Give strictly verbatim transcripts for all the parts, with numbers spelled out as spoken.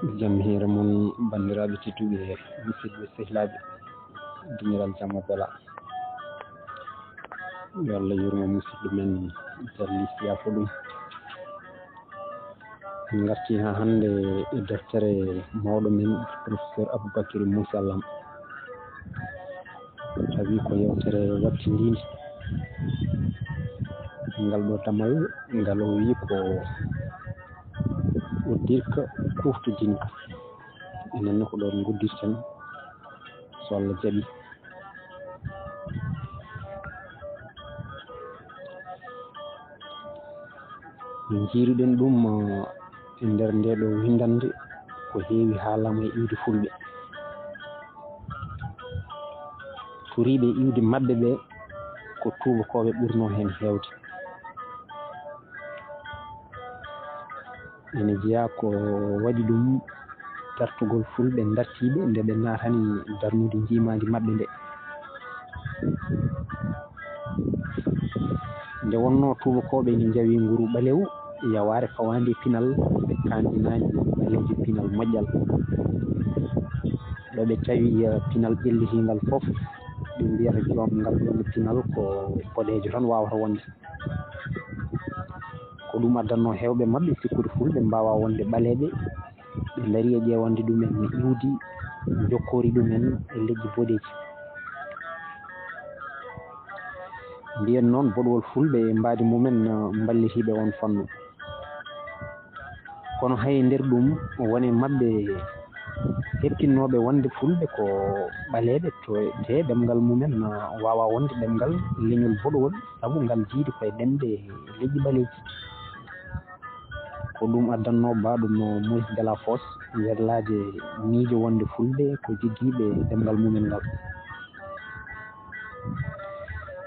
Jam hiire mon, banndiraaɓe tedduɓe, musidɓe sehilaaɓe, duñiral jam e bela. Yo Allah yurmo musidɗo men Jalli Siyaafo ɗum. En ngartii haa hannde e deftere mawɗo men, Professeur Aboubacry Moussa Lam. Tawi ko yewtere wattindinde. Ngal ɗo damal, ngal o wiyi ko uddirka kuftodinka. Enen ne ko ɗoon nguddirten, so Allah jaɓi. Njiiruɗen ɗum, eh, e nder nde ɗo winndannde ko heewi haalama e iwdi fulɓe. Turiiɓe iwdi maɓɓe ɓe ko tuubakooɓe ɓurnoo heen heewde. Ene jeyaa ko waɗi ɗum dartugol fulɓe dartiiɓe nde ɓe naatani darnude njiimaandi maɓɓe nde. Nde wonnoo tuubakooɓe ene njawi nguru ɓaleewu, yawaare fawaande e pinal, ɓe kaanɗinaani ɓaleeje pinal moƴƴal. Ɗo ɓe tawi, eh, pinal ƴellitiingal fof, ɓe mbiyata joom ngal ɗoon pinal ko boɗeejo tan waawata wonde. Ko ɗum addannoo heewɓe maɓɓe sikkude fulɓe mbaawaa wonde ɓaleeɓe, ɓe ndarii e ƴeewande ɗumen iwdi, njokkoori ɗumen e leƴƴi boɗeeji. Mbiyen noon, boɗowol fulɓe e mbaadi mumen, eh, mballitiiɓe oon fannu. Kono hay nder ɗum, won e maɓɓe heɓtinnooɓe wonde fulɓe ko ɓaleeɓe, to, te ɗemngal mumen, ah, waawaa wonde ɗemngal leñol boɗowol, sabu ngal jiidi ko e ɗemɗe leƴƴi ɓaleeji. Ko ɗum addannoo baaɗo no Maurice Delafosse werlaade miijo wonde fulɓe ko joggiiɓe ɗemngal mumen ngal.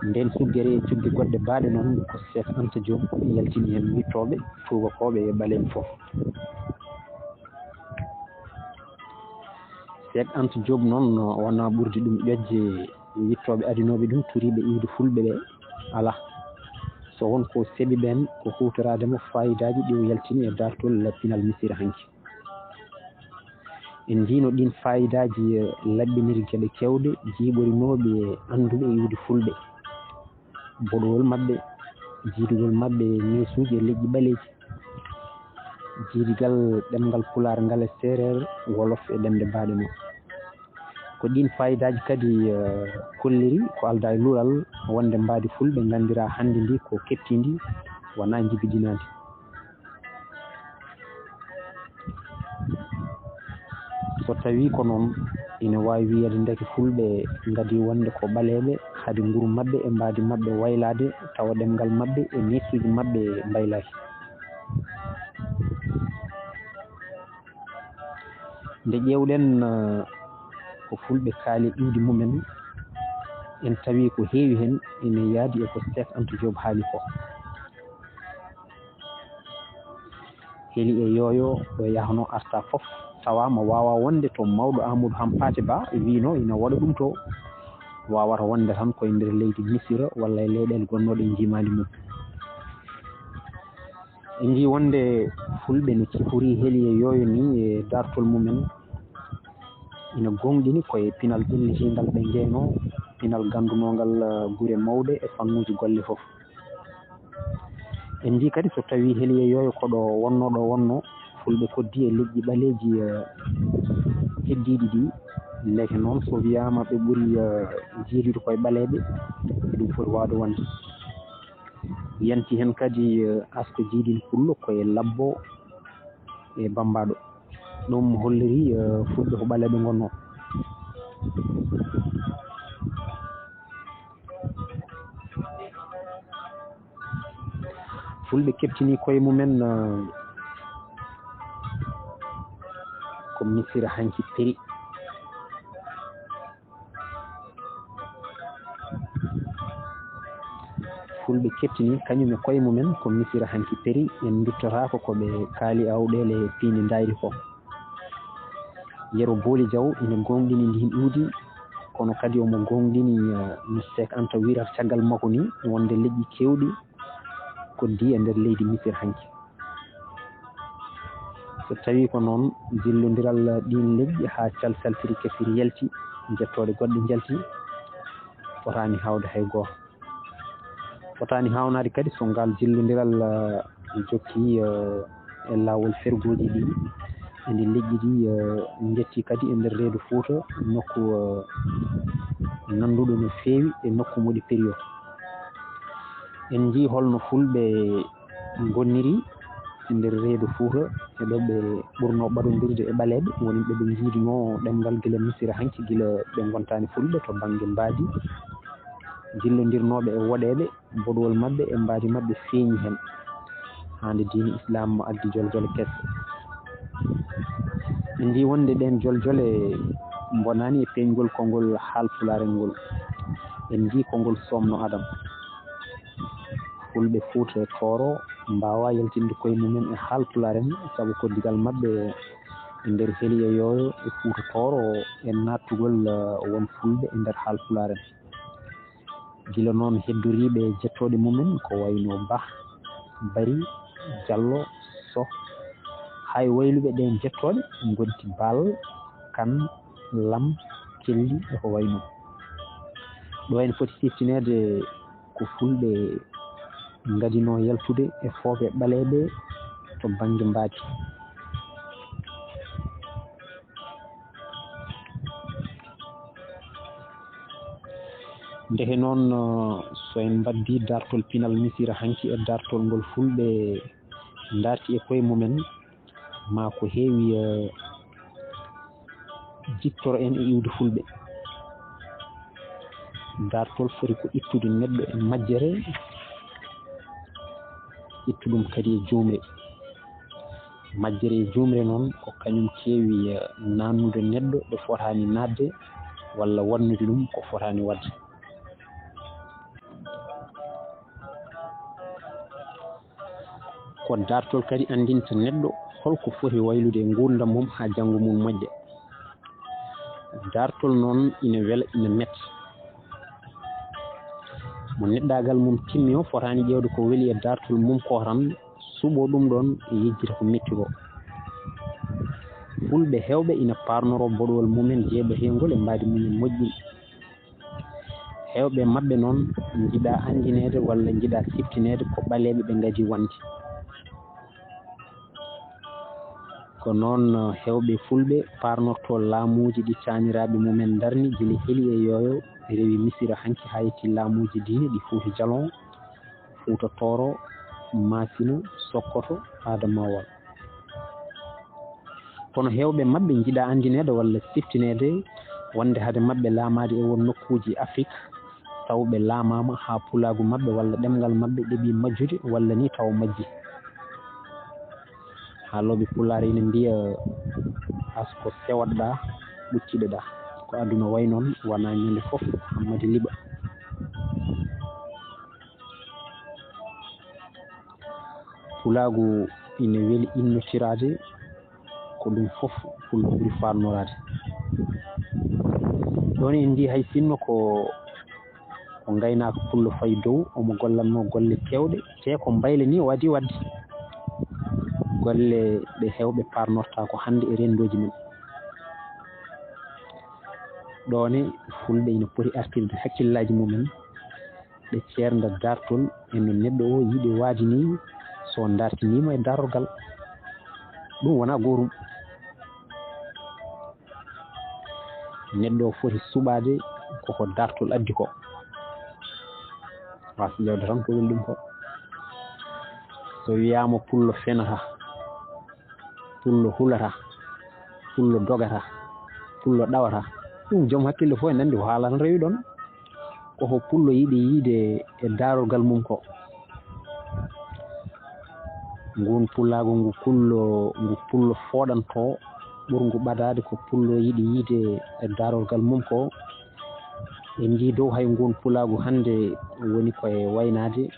Ndeen suggere e cugge goɗɗe baaɗe noon ko Seek Anta Joob yaltini heen wiɗtooɓe tuubakooɓe e ɓaleeɓe fof. Seek Anta Joob noon wonaa ɓurdi ɗum ƴoƴde wiɗtooɓe adinooɓe ɗum turiiɓe iwdi fulɓe ɓe alaa. So won ko seɓi ɓeen ko huutoraade mo faayidaaji ɗi o yaltini e daartol pinal Misira hanki. En njiino ɗiin faayidaaji, eh, laɓɓiniri geɗe keewɗe jiiɓorinooɓe e annduɓe e iwdi fulɓe. Boɗowol maɓɓe, jiidugol maɓɓe e neesuuji e leƴƴi ɓaleeji, jiidigal ɗemngal Pulaar ngal e Seereer, Wolof e ɗemɗe baaɗe mum. Ko ɗiin faayidaaji kadi, eh, kolliri ko aldaa e luural wonde mbaadi fulɓe nganndiraa hannde ndi ko keɓtiindi, wonaa njibidinaandi. So tawii ko noon, ina waawi wiyeede ndeke fulɓe ngadii wonde ko ɓaleeɓe, hade nguru maɓɓe e mbaadi maɓɓe waylaade, tawa ɗemngal maɓɓe e neesuuji maɓɓe mbaylaaki. Nde ƴeewɗen, eh, ko fulɓe kaali iwdi mumen, en tawi ko heewi heen ina yaadi e ko Seek Anta Joob haali ko. Heli e yooyo ɗo yahnoo arta fof, tawa mo waawaa wonde to mawɗo Amadou Hampaate Ba wiynoo ina waɗa ɗum to, waawata wonde tan ko e nder leydi Misira walla e leyɗeele gonnooɗe e njiimaandi mum. En njii wonde fulɓe no cifori heli e yooyo ni e daartol mumen. Ina gooŋɗini ko e pinal ƴellitiingal ɓe njeynoo, pinal ganndunoongal, eh, gure mawɗe e fannuuji golle fof. En njii kadi so tawii heli e yooyo ko ɗo wonnoo, ɗo wonnoo, fulɓe koddii e leƴƴi ɓaleeji, eh, heddiiɗi ɗi. Ndeke noon, so wiyaama ɓe ɓuri, eh, jiidude ko e ɓaleeɓe, ɗum foti waawde wonde. Yanti heen kadi, eh, asko jiidin pullo ko e labbo e bambaɗo. Ɗum holliri, eh, fulɓe ko ɓaleeɓe ngonnoo. Fulɓe keɓtini koye mumen, eh, ko Misira hanki peri. Fulɓe keɓtini kañum e koye mumen ko Misira hanki peri, en nduttotaako ko ɓe kaali awɗeele piindi ndayri ko. Yero Booli Jaw ina gooŋɗini ndiin iwdi, kono kadi omo gooŋɗini, eh, no Seek Anta wiyrata caggal makko ni, wonde leƴƴi keewɗi koddii e nder leydi Misira hanki. So tawii ko noon, jillondiral ɗiin leƴƴi haa calsaltiri kesiri yalti, jettooɗe goɗɗe njalti, fotaani haawde hay gooto. Fotaani haawnaade kadi so ngaal jillondiral, eh, jokkii, eh, e laawol fergooji ɗi e ndi leƴƴi ɗi, eh, njetti kadi e nder reedu Fuuta, nokku, eh, nannduɗo no feewi e nokku mo ɗi periyo. En njii holno fulɓe ngonniri e nder reedu Fuuta, e ɗo ɓe ɓurnoo ɓadondirde e ɓaleeɓe, woni ɓe ɓe njiidunoo ɗemngal gila Misira hanki, gila ɓe ngontaani fulɓe to bannge mbaadi, jillondirnooɓe e woɗeeɓe, boɗuwol maɓɓe e mbaadi maɓɓe feeñi heen, haa nde diine Islaam addi joljole kese. En njii wonde ɗeen joljole mbonaani e peeñgol konngol Haalpulaar en ngol. En njii ko ngol soomno Adam. Fulɓe Fuuta Tooro mbaawaa yaltinde koye mumen e Haalpulaar en, sabu ko digal maɓɓe e nder heliya yooyo e Fuuta Tooro e naatugol, eh, won fulɓe e nder Haalpulaar en. Gila noon, heddoriiɓe jettooɗe mumen ko wayno Bah, Bari, Jallo, Soh, hay wayluɓe ɗeen jettooɗe ngonti Baal, Kan, Lam, Kelli e ko wayi noon. Ɗo en foti siftineede ko fulɓe ngadinoo yaltude e foofe ɓaleeɓe to bannge mbaadi. Ndeke noon, so en mbaddii daartol pinal Misira hanki e daartol ngol fulɓe ndarti e koye mumen, maa ko heewi, eh, jittoro en e iwdi fulɓe. Daartol foti ko ittude neɗɗo e majjere, ittu ɗum kadi e juumre. Majjere e juumre noon ko kañum keewi, eh, naannude neɗɗo ɗo fotaani naatde walla waɗnude ɗum ko fotaani waɗde. Ko daartol kadi anndinta neɗɗo holko foti waylude e nguurndam mum haa janngo mum moƴƴa. Daartol noon ina wela, ina metti. Mo neɗɗaagal mum timmi o fotaani ƴeewde ko weli e daartol mum ko tan, suɓoo ɗum ɗoon, yejjita ko metti ko. Fulɓe heewɓe ina paarnoroo boɗowal mumen jeeɓateengol e mbaadi mumen moƴƴi. Heewɓe maɓɓe noon njiɗaa anndineede walla njiɗaa siftineede ko ɓaleeɓe ɓe ngadii wonde. Ko noon heewɓe fulɓe paarnortoo laamuuji ɗi taaniraaɓe mumen ndarni gila heli e yooyo, rewi Misira hanki haa yettii laamuuji diine ɗi Fuuta Jalon, Fuuta Tooro, Maasina, Sokoto, Adamawa. Kono heewɓe maɓɓe njiɗaa anndineede walla siftineede wonde hade maɓɓe laamaade e won nokkuuji Afrik, taw ɓe laamaama haa pulaagu maɓɓe walla ɗemngal maɓɓe ɗeɓii majjude walla nii taw majjii. Haalooɓe Pulaar ina mbiya, "Asko sewoɗaa, ɓucciɗoɗaa." Ko aduna wayi noon, wonaa ñande fof hammadi liɓa. Pulaagu ina weli innotiraade, ko ɗum fof pullo ɓuri faarnoraade. Ɗoon en njii hay sinno ko, ko ngaynaako pullo fayi dow, omo gollatnoo golle keewɗe, tee ko mbayla nii o adii waɗde. Golle ɗe heewɓe paarnortaa ko hannde e renndooji men. Ɗoon ne fulɓe ina poti artirde hakkillaaji mumen, ɓe ceernda daartol e no neɗɗo o yiɗi waade nii, so dartiniima e daarorgal. Ɗum wonaa goorum. Neɗɗo o foti suɓaade koko daartol addi ko. Waasa ƴeewde tan ko weli ɗum ko. So wiyaama pullo fenata, pullo hulata, pullo dogata, pullo ɗawata. Ɗum joom hakkille fof ene anndi ko haala tan rewi ɗoon. Ko ko pullo yiɗi yiide e daarorgal mum ko. Ngun pulaagu ngu pullo, ngu pullo fooɗantoo, ɓurngu ɓadaade ko pullo yiɗi yiide e daarorgal mum ko. En njii dow hay ngun pulaagu hannde woni ko e waynaade,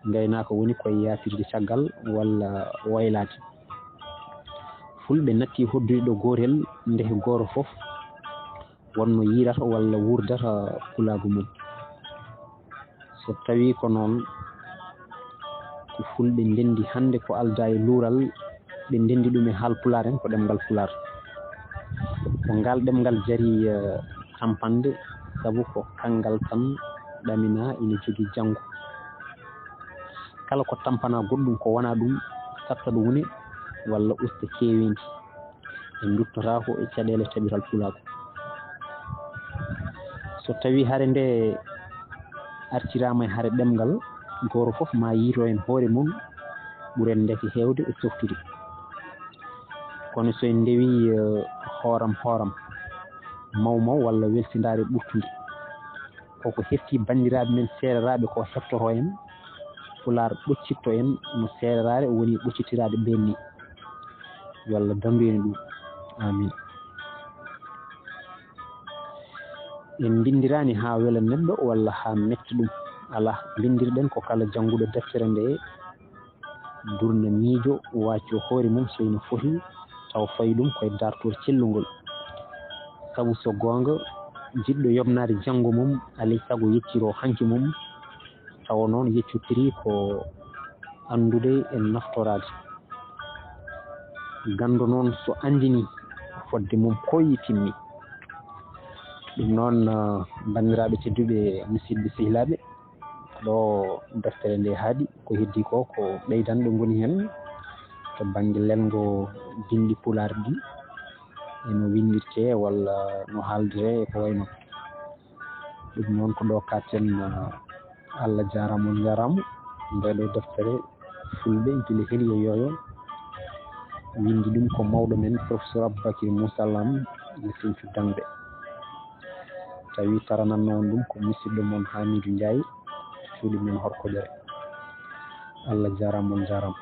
ngaynaaka woni ko e yaafirde caggal walla waylaade. Fulɓe natti hoddude ɗo gootel, ndeke gooto fof wonno yiirata walla wuurdata pulaagu mum. So tawii ko noon, ko fulɓe ndenndi hannde ko aldaa e luural, ɓe ndenndi ɗum e Haalpulaar en, ko ɗemngal Pulaar. Ko ngal ɗemngal jari, eh, tampande, sabu ko kanngal tan ɗaminaa ina jogii janngo. Kala ko tampanaa goɗɗum ko wonaa ɗum, satta ɗum woni walla usta keeweendi. En nduttotaako e caɗeele tabiral pulaagu. So tawii hare nde artiraama e hare ɗemngal, gooto fof ma yiito heen hoore mum, ɓuren ndeke heewde e softude. Kono so en ndewii, eh, hooram hooram, maw maw walla welsindaare ɓurtunde, koko hefti banndiraaɓe men seereraaɓe ko heftoro en, Pulaar ɓoccitto en no seereraare woni ɓoccitiraade ɓeen ni. Yo Allah dandu en ɗum. Amin. En mbinndiraani haa wela neɗɗo walla haa metta ɗum. Alaa, mbinndirɗen ko kala jannguɗo deftere nde, durna miijo, waacco hoore mum so ina foti, taw fawi ɗum koye dartol cellungol. Sabu so goonga, jiɗɗo yoɓnaade janngo mum, alay sago yecciroo hanki mum, tawa noon yeccotiri ko anndude e naftoraade. Ganndo noon so anndini fodde mum koyi timmi. Ɗum noon, ah, banndiraaɓe tedduɓe, musidɓe sehilaaɓe, ɗo deftere nde haaɗi, ko heddi ko, ko ɓeydanɓe ngoni heen to bannge lelngo binndi pulaar ɗi, e no winndirtee walla no haaldiree e ko wayi noon. Ɗum noon ko ɗo katten, ah, Allah jaaraama, on njaaraama. Nde ɗo deftere fulɓe gila heli e yooyo, winndi ɗum ko mawɗo men Professeur Aboubacry Moussa Lam e Sinthiou Dangde. Tawi tarananno on ɗum ko musidɗo mon Hamidou Ndiaye, cuuɗi men Horkoƴere. Allah jaaraama, on njaaraama.